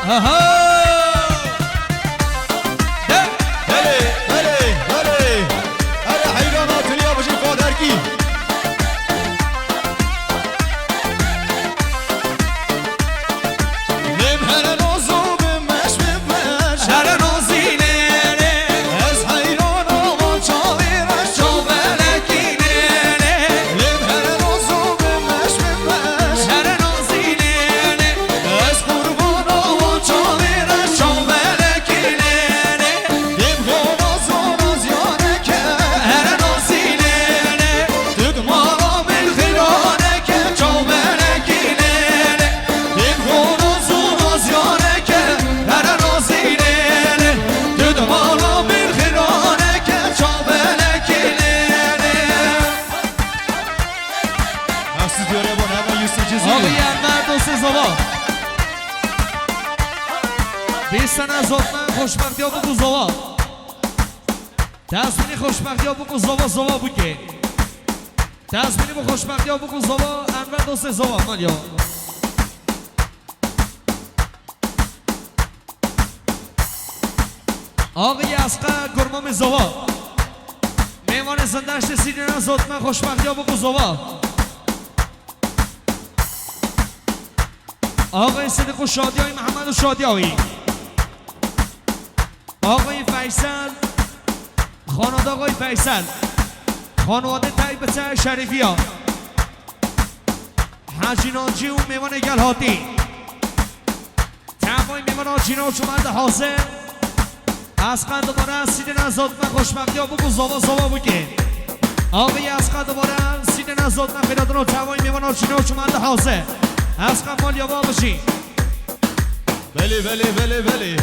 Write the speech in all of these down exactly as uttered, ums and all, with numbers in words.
Aha! De, hele, hele, hele! Hele heyran atiliya bijî Faderkî. Lêm here nazo bimeş, bimeş, here nazî lê lê. Ez heyran awan çavê reş, çav belekî lê lê. Lêm here nazo bimeş, bimeş, here nazî lê lê. Ez qurbana wan çavê reş, çav belekî lê lê. Dêm xwe nazo nazyaneke, here nazî lê lê. Tu di mala min xiraneke, çav belekî lê lê. Dêm xwe nazo nazyaneke, here nazî lê lê. Tu di mala min xiraneke, çav belekî lê lê. Hesî diyare bana hemen yüz sekiz. Abi, Enver dostê Zava. Bîst sene zotmen xoşbextiya biku Zava. Tezmînî xoşbextiya biku Zava, Zava bike. Tezmînî bi xoşbextiya biku Zava, Enver dostê Zava, maliya. Axê Esqe kurmamê Zava. Mêvanê zindeştê sînê ne zotmen xoşbextiya biku Zava. Axê Sidiq û Şadiyayî, Mihemed û Şadiyayî. Axê Feysel, xanada axê Feysel. Xanade tey bi tey Şerîfiya. Hacî Nacî û mêvanê gel hatî. Tevayî mêvana cîna û çûmende hazir. Esqe dubare sîdê ne zotmen xoşbextiya biku Zava, Zava bike. Axê Esqe dubare sîdê ne zotmen xêradino tevayî mêvana cîna û çûmende hazir. Esqe maliya va bijî. Belê, belê, belê, belê.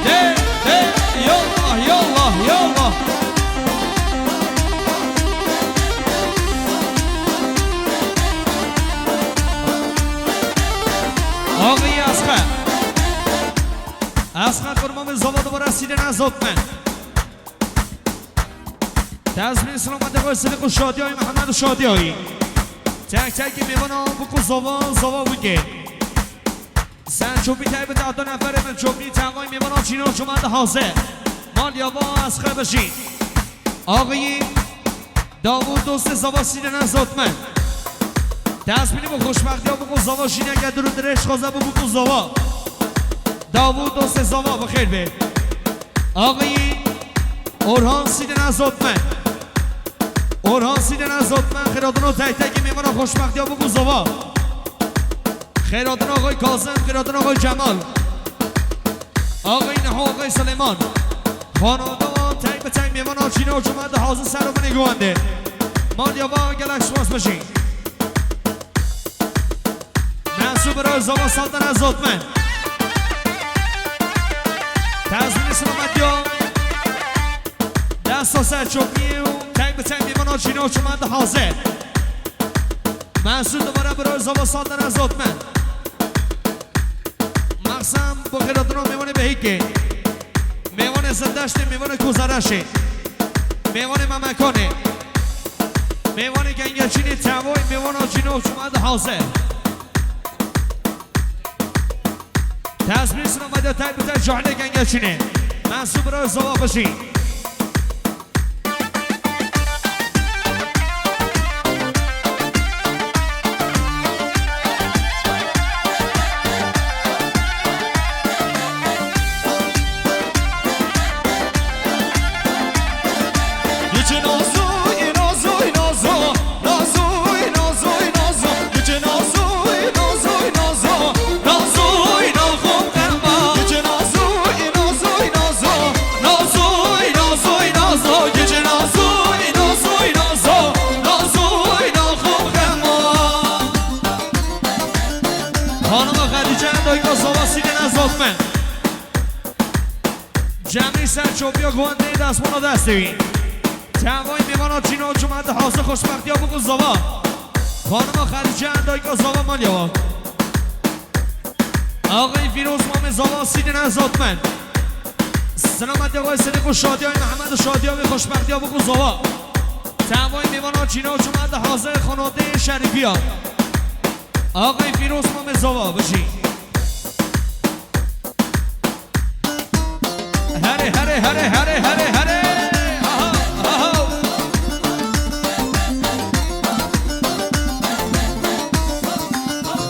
De, de, yallah, yallah, yallah. Axê Esqe. Esqe kurmamê Zava dubare sîdê ne zotmen. Tezmîn selametê xwe Sidiq û Şadiyayî, Mihemed û Şadiyayî. Tek tekî mêvana biku Zava, Zava bike. Sen çopî taybet ata neferê min çopî tevayî mêvana cîna û çûmende hazir. Maliya va Esqe bijî. Axê Davûd dostê Zava sîdê ne zotmen. Tezmînî bi xoşbextiya biku Zava jîneke dur û dirêj xweza biku Zava. Davûd dostê Zava bi xêr bê. Axê Orhan sîdê ne zotmen. Orhan sîdê ne zotmen. Xêradino tey tekî mêvana xoşbextiya biku Zava. Xêradino axê Kazim, xêradino axê Cemal. Axê Niho, axê Silêman. Xanada tey bi tey mêvana cîna û çûmende hazir ser û binê guwendê. Maliya va gelek spas bijî. Mensûb bira Zava sîdê ne zotmen. Tezmînî silametiya. Desta ser çopî û tey bi tey mêvana cîna û çûmende hazir. Mensûb dubare bira Zava sîdê ne zotmen. Mexsem bi xêradino mêvanê Behîkê. Mêvanê Zindeştê, mêvanê Kozareşê. Mêvanê Memekanê. Mêvanê Gengeçînê tevayî mêvana cîna û çûmende hazir. Tezmîn sînema de tey bi tey cahilê Gengeçînê. Mensûb bira Zava bijî. Xanima Xedîce, dayika Zava sînê ne zotmen. Cemî ser çopiya guandê destmana destê wî. Tevayî mêvana cîna û çûmende hazir xoşbextiya biku Zava. Xanima Xedîce, dayika Zava maliya wa. Axê Fîroz mamê Zava sînê ne zotmen. Selametê xwe, sirî xwe, şadiya Mehmed û şadiya wî, xoşbextiya bûk û zava. Tevayî mêvana çîna û çûma di hazê xanatê Şerîfiya. Axayê Fîroz Mamê Zava, bijî. Herê, herê, herê, herê, herê, herê. Aha, aha.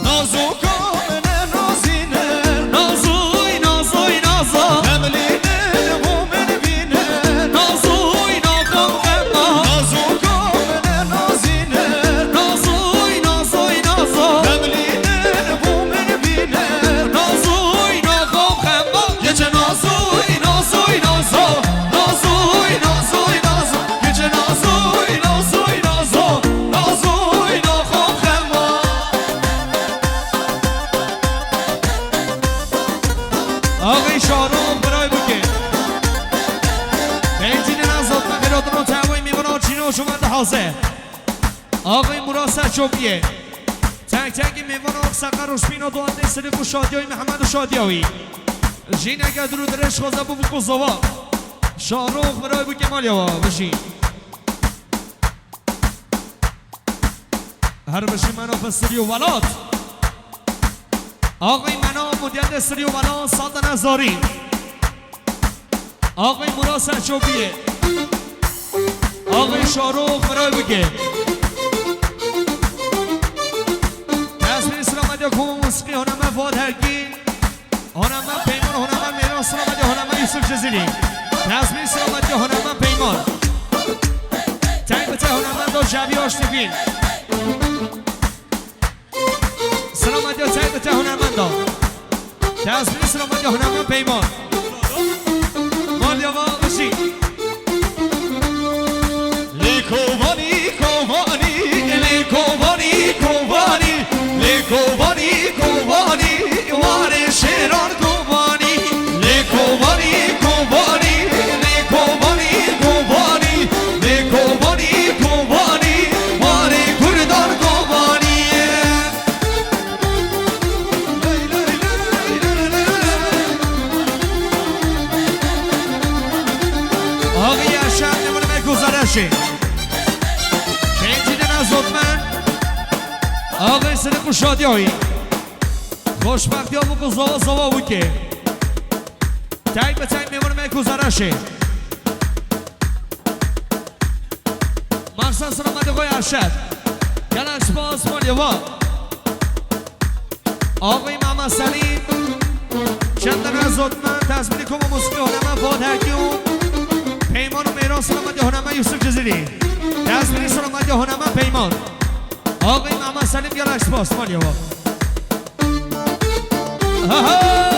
Nazoka min e nazîne. Nazoy, nazoy, naza. Hemlînin bo min bîne. Nazoy, naxo xema. Nazoka min e nazîne. Nazoy, nazoy, naza. Hemlînin bo min bîne. Nazoy, naxo xema. Keçe nazoy, nazoy, naza. Nazoy, nazoy, naza. Keçe nazoy, nazoy, naza. Nazoy, naxo xema. Axê Şarox, birayê bike. Benzînê nazot, me xêrotino tevayî mêvana çîno şuma dihaze. Axê Murad Serçopiyê. Tek tekî mêvana Seqer û Spîna Doğan dê sirî xwe, şadiyayî Mehmed û şadiya wî. Jîneke dur û dirêj xweze bû bûk û zava. Şarox, birayê bike, malya wa, bijî. Her bijî meno bi sirî û welat. Axê Mena model de sirî û welat, sade ne zarî. Axê Murad Serçopiyê. Axê Şarox, birayê bike. Tesbîh selametê ku musîqî honeme Fuat Herkî. Honema Peyman, honema Mêran, selametê honema Yusuf Cezîrî. Tesbîh selametê honema Peyman. Teng bi te honema do Javi Aştîfî. Selametê teng bi te hunermenda. Tesbîh selametê hunermend Peyman. Malya wa bijî. Lê kovanî, kovanî, lê kovanî, kovanî, lê kovanî, kovanî, warê şêran kovanî. Lê kovanî, kovanî, lê kovanî, kovanî, lê kovanî, kovanî, warê kurdan kovanî. Axiye şer, ne bana me guzareşê. Pêncî dina zotmen. Axê sirî xwe, şadiya wî. Xoşbextiya bûk û zava zava bûke. Tek bi tek mêvan me guzareşê. Maqsad selametê xwe Erşed. Gelek spas, malê wa. Axê Mehmet Selîm. Çend dene zotmen, tesbîrî koma musîqî honeme Fuat Herkî û Peyman û Mêran, selametê honeme Yusuf Cizîrî. Tesbîrî selametê honeme Peyman. Axê Mehmet Selîm, gelek spas, malê wa. Aha!